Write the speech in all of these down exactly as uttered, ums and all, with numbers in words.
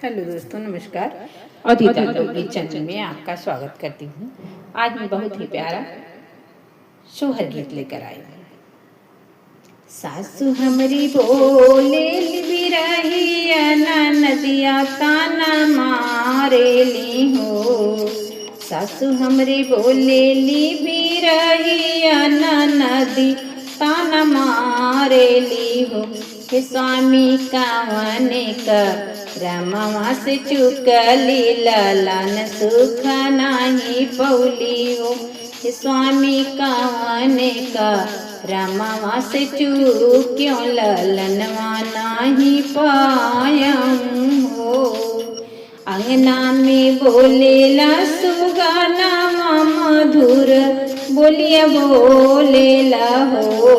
हेलो दोस्तों, नमस्कार। अदिता लोकगीत चैनल में आपका स्वागत करती हूँ। आज मैं बहुत ही प्यारा सोहर गीत लेकर आई हूँ। सासु हमरी बोलेली बिरहिया, ननदिया ताना मारेली हो। सासु हमरी बोलेली बिरहिया, ननदी ताना मारेली हो। हे स्वामी कवने करमवा से चुकली, ललन सुख नाही पौली हो। हे स्वामी कवने करमवा से चूक्यो, ललनवा नाही पायम हो। अंगना में बोलेला सुगनवा मधुर बोलिया बोलेला हो।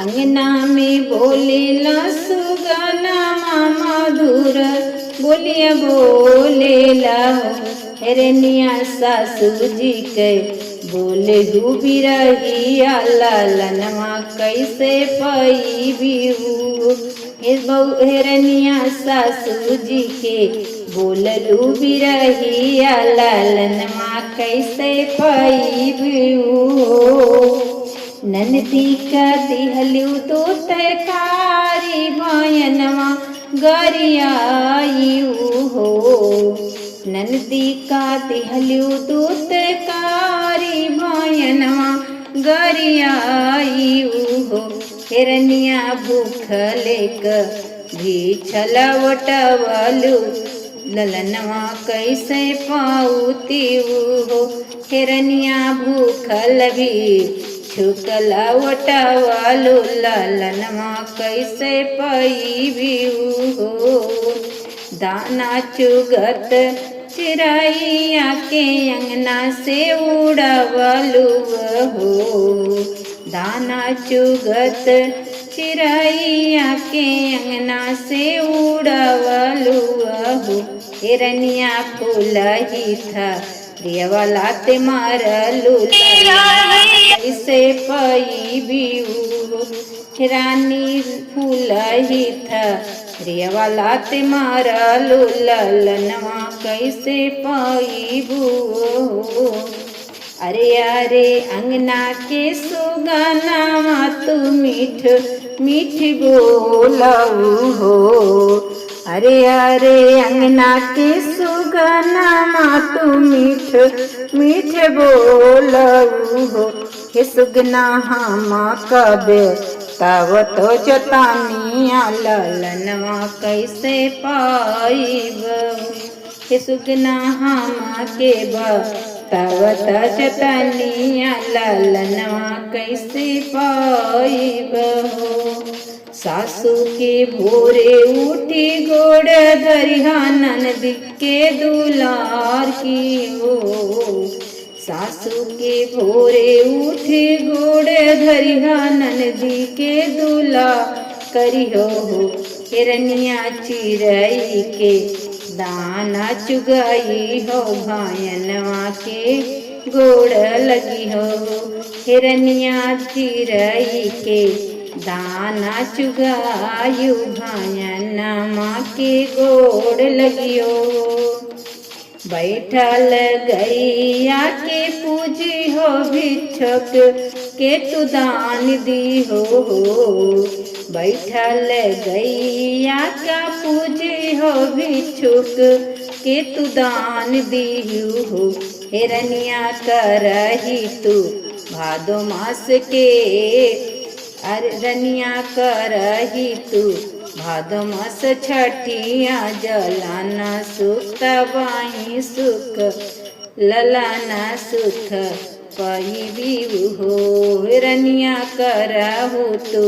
अंगना में बोलेला सुगनवा मधुर बोलिया बोलेला हो। हेरनिया सासू जी के बोले हु बिरहिया, ललनवा कैसे पईबी हो। हे बहू, हेरनिया सासू जी के बोललू बिरहिया, ललनवा कैसे पईबू हो। ननदी का दिहलू दूत कारी, भयनवा गरियायू हो। ननदी का दिहलू दूत कारी, भयनवा गरियायू हो। हेरनिया भूखले क भीछल वटवलू, ललनवा कैसे पाउती हो। हेरनिया भूखल भीछुकल वटवलू, ललनवा कैसे पईबी हो। दाना चुगत चिरैया के अंगना से उड़वलू हो। दाना चुगत चिरैया के अंगना से उड़वलू हो। हेरनिया फूलही थरियवा लाते मारलू, ललनवा कैसे पईबी हो। रानी फूलही थरियवा लाते मारलू, ललनवा कैसे पईबू हो। अरे अरे अंगना के सुगनवा तू मीठ मीठ बोलऊ हो। अरे अरे अंगना के सुगनवा तू मीठ मीठ बोलऊ हो। हे सुगना हम कबे तब तो जतानिया, ललनवा कैसे पाइब। हे सुगना हम के बतावत जतानिया, ललनवा कैसे पाइब हो। सासू के भोरे उठी गोड़ धरिहा, ननदी के दुलार की हो। सासू के भोरे उठी गोड़ धरिहा, ननदी के दुलार करिहो हो। हेरनिया चिरई के दाना चुगई हो, भयनवा के गोड़ लगिहो हो। हेरनिया चिरई के दाना चुगायु, भयनवा के गोड़ लगिहो हो। बैठल गैया के पूजी हो, भिक्षुक के तू दान दी हो। बैठल गैया का पूजी हो, भिक्षुक के तू दान दी हो। हेरनिया करही तू भादो मास के, अरे रनिया करही तू भादो मास छठिया, जलाना सुख तबाही सुख, ललाना सुख पाइबी हो। रनिया करहु तू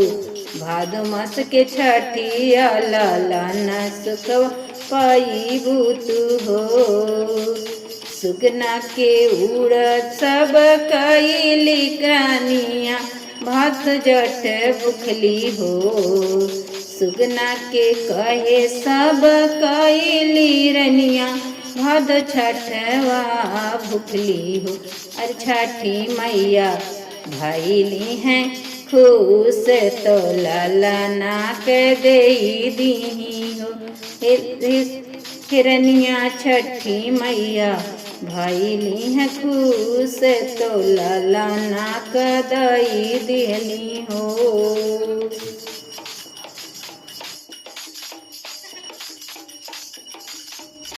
भादो मास के छठिया, ललाना सुख पाइबू तू हो। सुगना के उड़त सब कइली रानिया, भात जट भुखली हो। सुगना के कहे सब कइली रनिया, भादो छठवा भुखली हो। अरे छठी मैया भइली हैं खुश, तो ललना के देई दीही हो। हे, हे, हिरनिया छठी मैया भइली हैं खुश, तो ललना क दई दिहनी हो।